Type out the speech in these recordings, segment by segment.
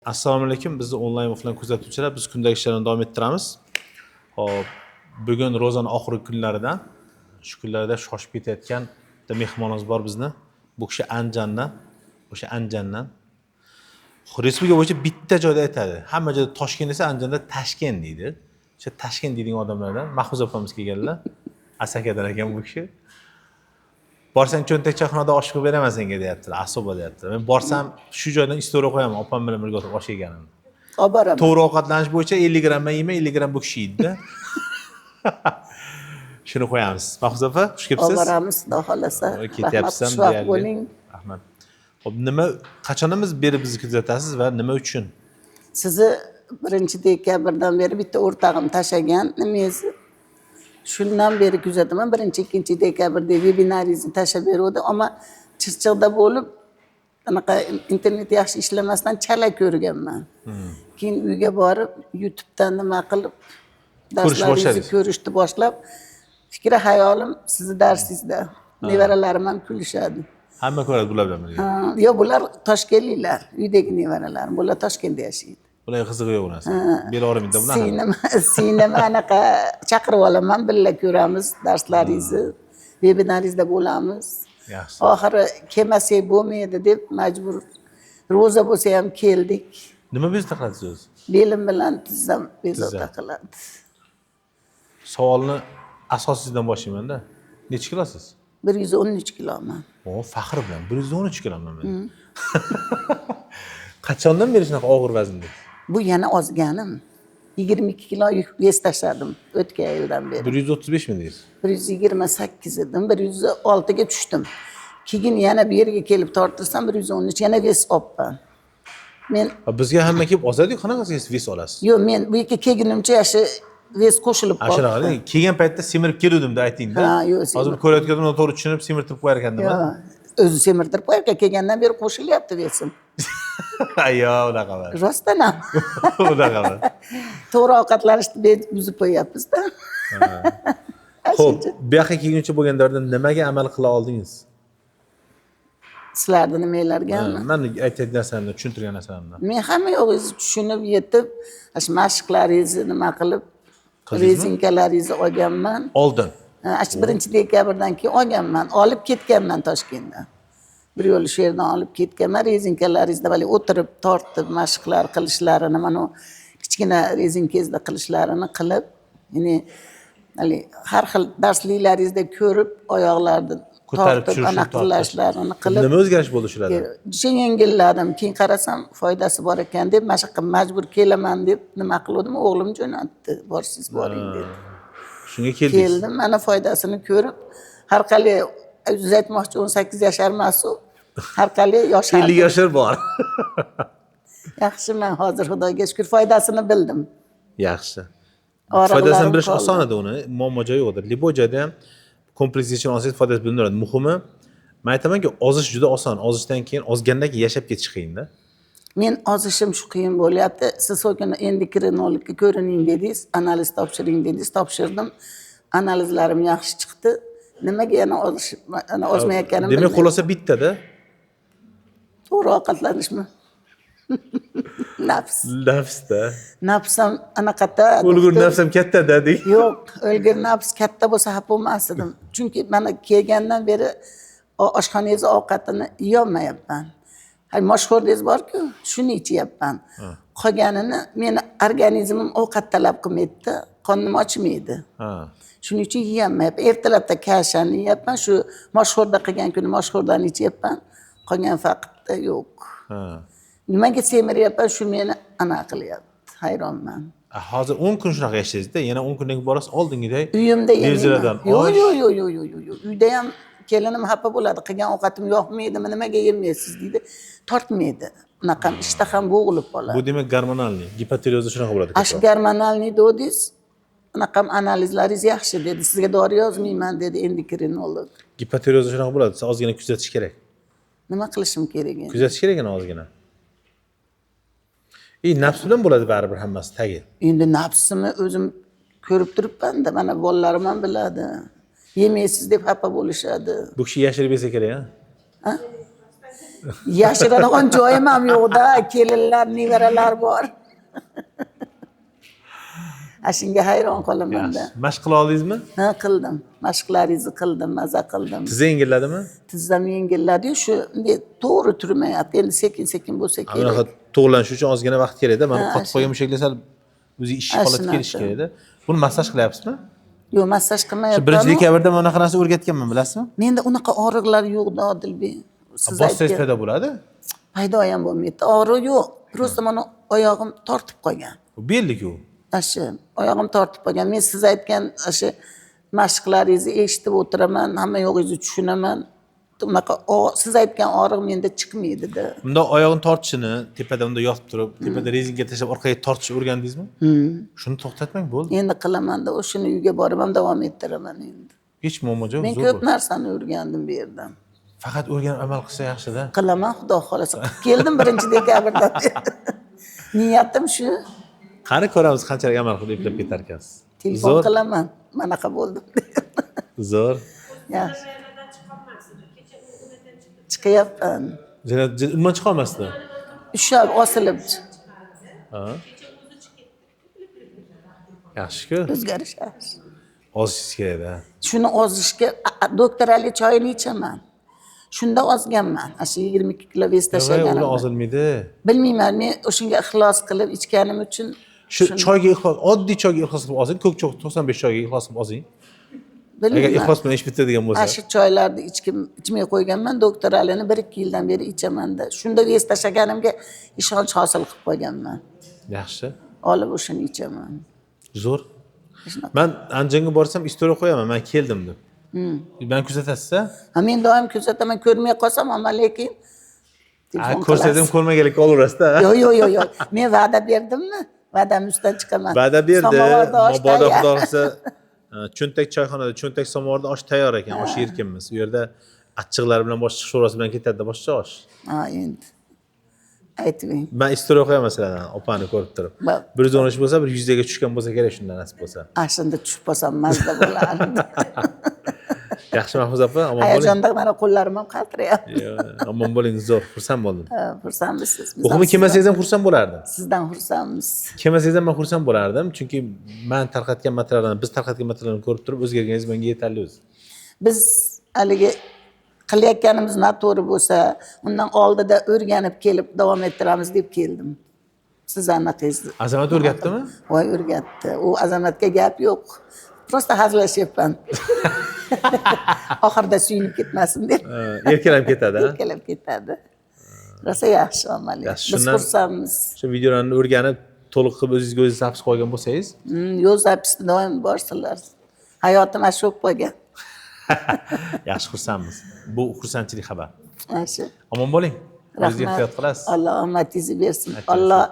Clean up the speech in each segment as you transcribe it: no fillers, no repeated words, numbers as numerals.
Assalomu alaykum, bizni onlayn, offlayn kuzatuvchilar. Biz kundalik ishlarni davom ettiramiz. Xo'p, bugun ro'zani oxirgi kunlaridan, shu kunlarda shoshib ketayotgan bitta mehmonimiz bor bizni. Bu kishi Andijondan, o'sha Andijondan. Respublika bo'yicha bitta joyda aytadi. Hamma joyda Toshkent desa, Andijonda Tashkent deydi. O'sha Tashkent deydigan odamlardan Mahfuza opamiz kelganlar. Asakadan ekan bu kishi. Borsang, cho'ntak choyxonada osh qilib beraman senga, deyaptilar. Особо deyaptilar. Men borsam, shu joydan история qo'yaman, opam bilan birga o'tirib osh yeganimni. Olib boraman. To'g'ri ovqatlanish bo'yicha 50 gramm man yeyman, 50 gramm bu kishi yeydida. Shuni qo'yamiz. Mahfuza opa, xush Olib kelibsiz. boramiz, xudo xohlasa. Rahmat, Ketyapsiz ham xushvaqt deyarli. bo'ling. Rahmat. Xo'p, nima, qachondan beri bizni kuzatasiz va nima uchun? Sizni 1-dekabrdan beri bitta o'rtog'im tashlagan nimangizni. Shundan beri kuzataman. 1-, 2-dekabrda vebinaringizni tashlab beruvdi, ammo Chirchiqda bo'lib, anaqa internet yaxshi ishlamasdan chala ko'rganman. Keyin uyga borib, YouTubedan nima qilib, darslaringizni boshladingiz. ko'rishni boshlab, fikri hayolim sizni darsingizda. Nevaralarim ham kulishadi. Hamma ko'radi bular bilan birga. Ha, yo'q, bular toshkentliklar, uydagi nevaralarim. Bular Toshkentda yashaydi. Bularga qizig'i yo'q bu narsa. Bel og'rimaydi bular. Singlim anaqa chaqirib olaman, birga ko'ramiz darslaringizni, vebinaringizda bo'lamiz. Yaxshi. Oxiri kelmasak bo'lmaydi deb majbur, ro'za bo'lsa ham keldik. Nima bezovta qiladi o'zi? Belim bilan tizzam bezovta qiladi. Savolni asosiysidan boshlayman-da. Necha kilosiz? 113 kiloman. O, faxr bilan 113 kiloman men. Qachondan beri shunaqa og'ir vaznda? Bu yana ozganim. 22 kilo yuk вес tashladim o'tgan yildan beri. 135 mi deysiz? 128 edim, 106 ga tushdim. Keyin yana bu yerga kelib tortilsam, 113 yana вес olibman. Men Ha, bizga hamma kelib ozadi-yu, qanaqasiga вес olasiz? Yo'q, men bu yerga kelgunimcha yaxshi вес qo'shilib Ha, shunaqa. qoldi. Kelgan paytda semirib keluvdim deb ayting-da. Ha, yo'q, Hozir ko'rayotgandim, noto'g'ri tushunib semirtirib qo'yar ekan nima? Yo'q, o'zi semirtirib qo'yar ekan, kelgandan beri qo'shilyapti вес im. Yo'q, unaqa emas. Rostdan ham. Unaqa emas. To'g'ri ovqatlanishni buzib qo'yyapmiz-da. Xo'p, bu yoqqa kelguncha bo'lgan davrda nimaga amal qila oldingiz? Sizlarni nimalargami? Man aytgan narsamni, tushuntirgan narsamni. Men hamma yo'g'ingizni tushunib yetib, shu mashqlaringizni nima qilib, Qildingizmi? Rezinkalaringizni olganman. Oldin. Ha, shu 1-dekabrdan keyin olganman, olib ketganman Toshkentdan. Bir yo'li shu yerdan olib ketganman, rezinkalaringizni haligi o'tirib, tortib, mashqlar qilishlarini, mana u kichkina rezinkangizda qilishlarini qilib, ya'ni haligi har xil darsliklaringizda ko'rib, oyoqlarni Ko'tarib tortib, tushirish, anaqa tortish. qilishlarini qilib. Nima o'zgarish bo'ldi shularda? Juda yengilladim. Keyin qarasam, foydasi bor ekan deb, mana shu yoqqa majbur kelaman deb nima qiluvdim, o'g'lim jo'natdi. Borsiz boring dedi. Shunga keldingiz. Keldim, mana foydasini ko'rib, har qalay o'zingiz aytmoqchi, 18 yashar emasu, har qalay yoshardim. 50 yashar bor. Yaxshiman hozir, Xudoga shukur, foydasini bildim. Yaxshi. Og'riqlarim Foydasini bilish qoldi. Oson edi uni. Muammo joyi yo'qdir. Любой joyda ham kompleks yechim olsangiz, foydasi bilinadi. Muhimi, men aytamanki, ozish juda oson. Ozishdan keyin, ozgandan keyin yashab ketish qiyinda. Men ozishim shu qiyin bo'lyapti. Siz u kuni endokrinologga ko'rining dedingiz, analiz topshiring dedingiz, topshirdim. Analizlarim yaxshi chiqdi. Nimaga yana ozish, yana ozmayotganimni Demak, bilmayman. xulosa bittada. To'g'ri ovqatlanishmi? Nafs. Nafsda. Nafs ham anaqada. O'lgur Doktor. nafs ham katta-da deng. Yo'q, o'lgur nafs katta bo'lsa xafa bo'lmas edim. Chunki mana kelgandan beri oshxonangiz ovqatini yeyolmayapman. Hay, moshxo'rdangiz bor-ku, shuni ichyapman. Qolganini meni organizmim ovqat talab qilmaydida, qornim ochmaydi. Shuning uchun yeyolmayapman. Ertalabda каша ni yeyapman, shu moshxo'rda qilgan kuni moshxo'rdani ichyapman. Qolgan vaqtda yo'q. Nimaga semiryapman, shu meni anaqa qilyapti. Hayronman. Hozir 10 kun shunaqa yashaysizda, yana 10 kundan keyin borasiz oldingidek. Uyimda yemayman. Nevziradan Yo'q, osh. yo'q. Uyda ham kelinim xafa bo'ladi. Qilgan ovqatim yoqmaydimi, nimaga yemaysiz deydi. Tortmaydi. Unaqa ishtaham bo'g'ilib qoladi. Bu demak гормональный. Gipotireozda shunaqa bo'ladi Ash ko'proq. Гормональный dedingiz, anaqa analizlaringiz yaxshi dedi. Sizga dori yozmayman dedi endokrinolog. Gipotireozda shunaqa bo'ladi. Siz ozgina kuzatish kerak. Nima qilishim kerak endi? Kuzatish kerak yana ozgina. И nafs bilan bo'ladi baribir hammasi tagi. Endi nafsimni o'zim ko'rib turibman-da, mana bolalarim ham biladi. Yemaysiz deb xafa bo'lishadi. Bu kishi yashirib yesa kerak, ha? Yashiradigan joyim ham yo'qda, kelinlar, nevaralar bor. A shunga hayron qolamanda. Yaxshi. Mashq qila oldingizmi? Ha, qildim. Mashqlaringizni qildim, maza qildim. Tizza yengilladimi? Tizzam yengilladi, shu bunday to'g'ri turmayapti. Endi sekin-sekin bo'lsa kerak. Bunaqa to'g'rilanishi uchun ozgina vaqt kerakda. Mana qotib shu. qolgan mushaklar sal o'zi ish Ha, holatiga kelishi shunaqa. kerakda. Buni massaj qilyapsizmi? Yo'q, massaj Shu qilmayapman. 1-dekabrda mana bunaqa narsa o'rgatganman, bilasizmi? Menda unaqa og'riqlar yo'qda, Odilbek. Siz Bossangiz aytgan paydo bo'ladi. paydo ham bo'lmaydi. Og'riq yo'q. Просто mana oyog'im tortib qolgan. U bellik u. Shu oyog'im tortib qolgan. Men siz aytgan shu mashqlaringizni eshitib o'tiraman, hamma yo'g'ingizni tushunaman. Unaqa siz aytgan og'riq menda chiqmaydi-da. Bunda oyog'ini tortishini, tepada unda yotib turib, tepada rezinka tashlab orqaga tortishni o'rgandingizmi? Shuni to'xtatmang, bo'ldi. Endi qilamanda, o'shani uyga borib ham davom ettiraman endi. Hech muammo yo'q, Men zo'r ko'p bo'ldi. narsani o'rgandim bu yerdan. Faqat o'rganib amal qilsa yaxshi-da. Qilaman, xudo xohlasa. Qilib keldim 1-dekabrdan. Niyatim shu. Qani ko'ramiz qanchalik amal qilib eplab ketar ekansiz. Telefon Zo'r, qilaman. Manaqa bo'ldim. zo'r. Yaxshi. Chiqyapman. Umuman chiqolmasdi. Ushlab osilib Ha. Yaxshi-ku. o'zgarish yaxshi. Ozishingiz kerak-da. Shuni ozishga doktor Ali choyini ichaman. Shunda ozganman. Ana shu 22 kilo vес Yo'q, ular tashlaganimda. ozilmaydi. Bilmayman, men o'shanga ixlos qilib ichganim uchun Shu choyga ixlos, oddiy choyga ixlos qilib ozing, ko'k choy 95 choyga ixlos qilib ozing. Agar bilmayman. ixlos bilan ish bitadigan bo'lsa. Ana shu choylarni ichmay qo'yganman, doktor Alini 1-2 yildan beri ichamanda. Shunda vес tashlaganimga ishonch hosil qilib qo'yganman. Yaxshi. Olib o'shani ichaman. Zo'r. Shunaqa. Man Andijonga borsam istoriya qo'yaman, man keldim deb. Meni kuzatasiz-a? Ha, men doim kuzataman, ko'rmay qolsam, ammo lekin Ha, telefon ko'rsangiz ham qilasiz. ko'rmaganlikka olaverasiz-da. Yo'q, yo'q, yo'q, yo'q. Men va'da berdimmi? Va'dam ustidan chiqaman. Va'da berdi. Samovarda osh Mabodo tayyor. xudo xohlasa cho'ntak choyxonada, cho'ntak samovarda osh tayyor ekan, osh yerkinmiz. U yerda achchiqlar bilan boshqa sho'rvasi bilan ketadi boshqa osh. Ha, endi. Aytmang. Man istoriya qo'yaman sizlardan, opani ko'rib turib. 113 bo'lsa, bir 100 ga tushgan bo'lsa kerak shunda nasib bo'lsa. Ana shunda tushib qolsam mazza bo'lardi. Yaxshi Mahfuza opa, omon bo'ling. Hayajonda mana qo'llarim ham qaltirayapti. Yo'q, omon bo'ling, zo'r, xursand bo'ldim. Ha, xursandmisiz? Biz Muhimi ham kelmasangiz ham xursand bo'lardim. Sizdan xursandmiz. Kelmasangiz ham man xursand bo'lardim, chunki man tarqatgan materiallarni, biz tarqatgan materiallarni ko'rib turib o'zgarganingiz menga yetarli o'zi. Biz haligi qilayotganimiz noto'g'ri bo'lsa, undan oldida o'rganib kelib davom ettiramiz deb keldim. Siz anaqangizni. Azamat o'rgatdimi? Voy, o'rgatdi. U Azamatga gap yo'q. Просто hazillashyapman. Oxirida suyunib ketmasin deb. Erkalab ketadi, ha? Erkalab ketadi. Rosa yaxshi amali. Yaxshi, Biz shundan- xursandmiz. Shu videolarni o'rganib, to'liq qilib o'zingizga o'zingiz zapis qo'ygan bo'lsangiz, Yo'l zapisda doim borsinlar. Hayotim ana shu bo'lib qolgan. yaxshi xursandmiz. Bu xursandchilik xabar. Ana shu. Omon bo'ling. O'zingizga Rahmat. ehtiyot qilasiz. Alloh omadingizni bersin. Alloh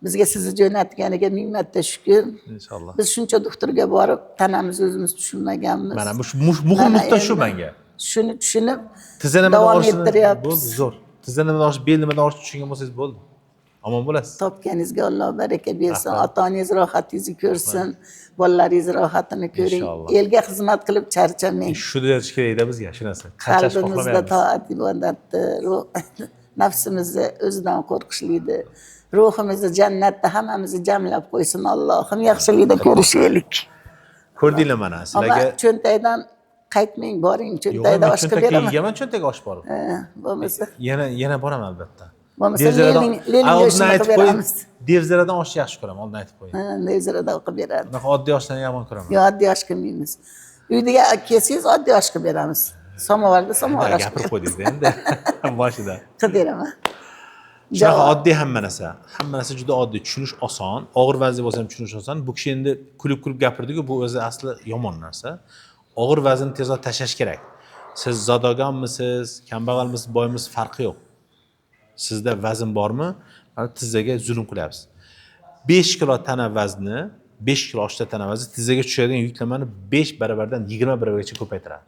bizga sizni jo'natganiga ming marta shukur. Inshaalloh. Biz shuncha doktorga borib tanamizni o'zimiz tushunmaganmiz. Mana bu muhim Mana nuqta shu endi menga. Shuni tushunib Tizza nimadan davom og'rishini ettiryapmiz. bo'ldi, zo'r. Tizza nimadan og'rish, bel nimadan og'rishini tushungan bo'lsangiz bo'ldi. Omon bo'lasiz. Topganingizga Alloh baraka bersin. Rahmat. Ota-onangiz rohatingizni ko'rsin. Bolalaringiz rohatini ko'ring. Inshaalloh. Elga xizmat qilib charchamang. Shu deyish kerakda bizga shu narsa. Charchash Qalbimizda xohlamayapmiz. toat ibodatni, nafsimizni o'zidan qo'rqishlikni, ruhimizni jannatda hammamizni jamlab qo'ysin Allohim. Yaxshilikda ko'rishaylik. Ko'rdinglar mana Ammo sizlarga. cho'ntakdan qaytmang, boring, Yo'q, cho'ntakda men osh qilib cho'ntakka beraman. yeganman, cho'ntakka osh borib. Ha, bo'lmasa Yana boraman albatta. Bo'lmasa Devziradan- Lenin Oldin go'shtini aytib qilib qo'ying, beramiz. Devziradan osh yaxshi ko'raman, oldin aytib qo'ying. Ha, Nevzirada qilib beradi. Unaqa oddiy oshlarni yomon ko'raman. Yo, oddiy osh qilmaymiz. Uyga kelsangiz oddiy osh qilib beramiz. Samovarda samovar osh Gapirib qo'ydingiz endi boshida. qilib beraman. Shunaqa oddiy hamma narsa. Hamma narsa juda oddiy, tushunish oson. Og'ir vaznli bo'lsa ham tushunish oson. Bu kishi endi kulib-kulib gapirdi-ku, bu o'zi asli yomon narsa. Og'ir vaznni tezroq tashlash kerak. Siz zodagonmisiz, kambag'almisiz, boymisiz farqi yo'q. Sizda vazn bormi? Mana tizzaga zulm qilyapsiz. 5 kilo tana vazni, 5 kilo oshda tana vazni tizzaga tushadigan yuklamani 5 baravardan 20 baravargacha ko'paytiradi.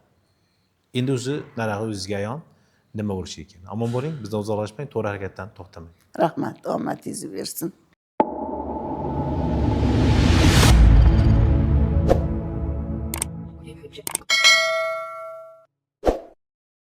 Endi o'zi narag'i o'zizga ayon nima bo'lishi ekan. Omon bo'ling, bizdan uzoqlashmang, to'g'ri harakatdan to'xtamang. Rahmat, omadingizni bersin.